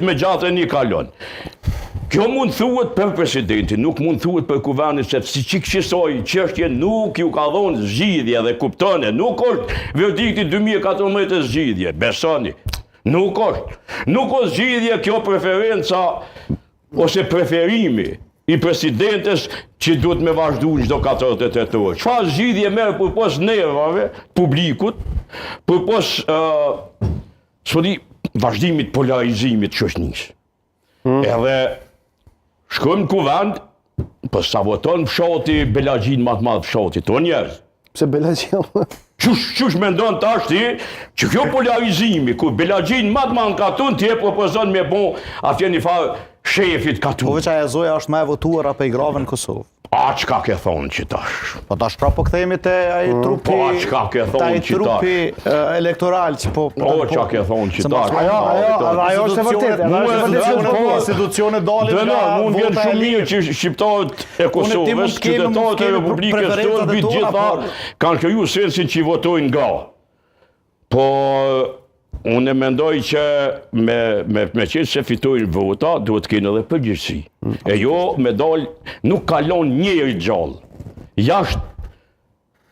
Me 61 kalon. Kjo mund thuhet për presidentin, nuk mund thuhet për kuvendin, sepse si që kësaj çështje nuk ju ka dhonë zgjidhje dhe kuptone, nuk është verdikti 2014 e zgjidhje, besoni, nuk është. Nuk është zgjidhje kjo preferenca ose preferimi i presidentes që duhet me vazhdu në çdo 48 orë. Çfarë zgjidhje merr përpos nervave, publikut, përpos uh, S'po di, vazhdimit polarizimit që është nisë. Hmm. Edhe shkojmë në kuvend, po sa voton fshati belagjin ma të madh fshatit, o njerëz. Pse belagjin? Qysh, qysh mendon tash ti, që kjo polarizimi, kur belagjin ma të madh në katun, ti e propozon me bo atje një farë shefit katun. Po veç ajo zoja është ma e votuara prej grave në Kosovë. A çka ke thonë që tash? Po tash pra po kthehemi te ai mm. trupi. Po a çka ke thonë që tash? Trupi elektoral që po Po po, çka ke thonë që tash? Ajo, ajo, ajo është e vërtetë, ajo është e vërtetë që po institucionet dalin nga vota. Mua vjen shumë mirë që shqiptarët e Kosovës, qytetarët e Republikës tonë, mbi të gjitha kanë kriju sensin që i votojnë nga. Po, unë e mendoj që me, me, me qenë se fitojnë vota, duhet të kenë edhe përgjegjësi. Mm. E jo me dal, nuk kalon njeri gjallë. Jashtë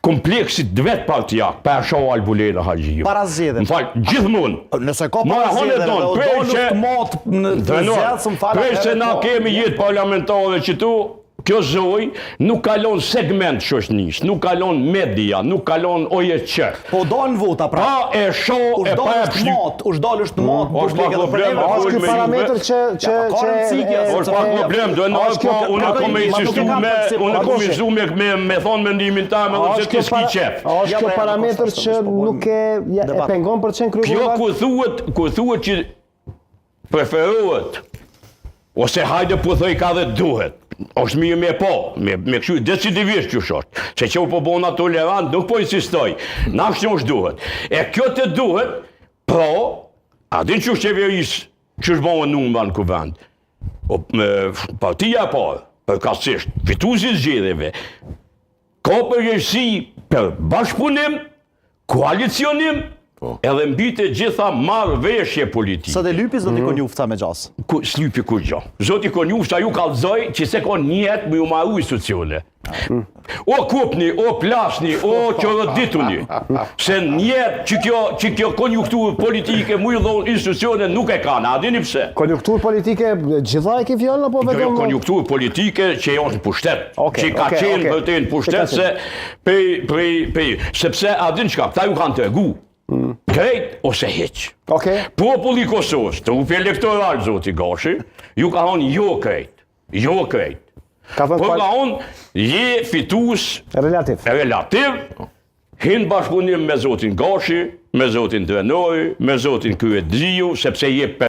kompleksit të vet partijak, pa e sha Albulena Haxhiu. Para zgjedhjeve. Më fal, gjithmonë. Nëse ka para zgjedhjeve, dhe u do luftë mat në zgjedhje, më fal. Prej se na po. kemi jetë parlamentare qëtu, Kjo zojë nuk kalon segment shoqnisë, nuk kalon media, nuk kalon OJQ. Po dalin vota pra. Pa e sho e pa e pshty. U dal është mat mm. Është pak problem, është ky parametër që që që është pak problem, do në po unë kam me insistu me unë kam insistu me me me thon mendimin tim edhe pse ti s'ki qef. Është kjo parametër që nuk e e pengon për qenë kryetar. Kjo ku thuhet, ku thuhet që Preferohet, ose hajde po thoj ka dhe duhet, është mirë me po, me, me kqyr decidivisht qysh është, se që u po bona tolerant, nuk po insistoj, nashta është duhet. E kjo të duhet, pro, a din qysh qeveris, qysh bohen numra në kuvend, o, me, partia e parë, përkatësisht, fituesi i zgjedhjeve, ka përgjegjësi për bashkëpunim, Koalicionim, po. edhe mbi të gjitha marrëveshje politike. Sot e lypi zoti mm. Konjufca me gjasë? Ku, s'lypi kurgjo. Zoti Konjufca ju kallzoj që s'e ka nijet me ju maru institucione. Mm. O kupni, o plasni, o çorodituni. Se nijet që kjo, që kjo konjunkturë politike mu ju dhonë institucione nuk e kanë. A dini pse? Konjunkturë politike gjitha e ke fjalën apo vetëm? Jo, konjunkturë politike që është në pushtet. Okay, që ka okay, qenë okay. vërtet në pushtet se Pej, pej, pej, sepse a din çka, këta ju kanë tregu, mm. krejt ose hiç. Okay. Populli i Kosovës, trupi elektoral, zoti Gashi, ju ka thonë jo krejt, jo krejt. Ka thonë po ka thonë, je fitus relativ. Relativ, hin bashkëpunim me zotin Gashi, me zotin Drenori, me zotin Kryeziu, sepse je pe...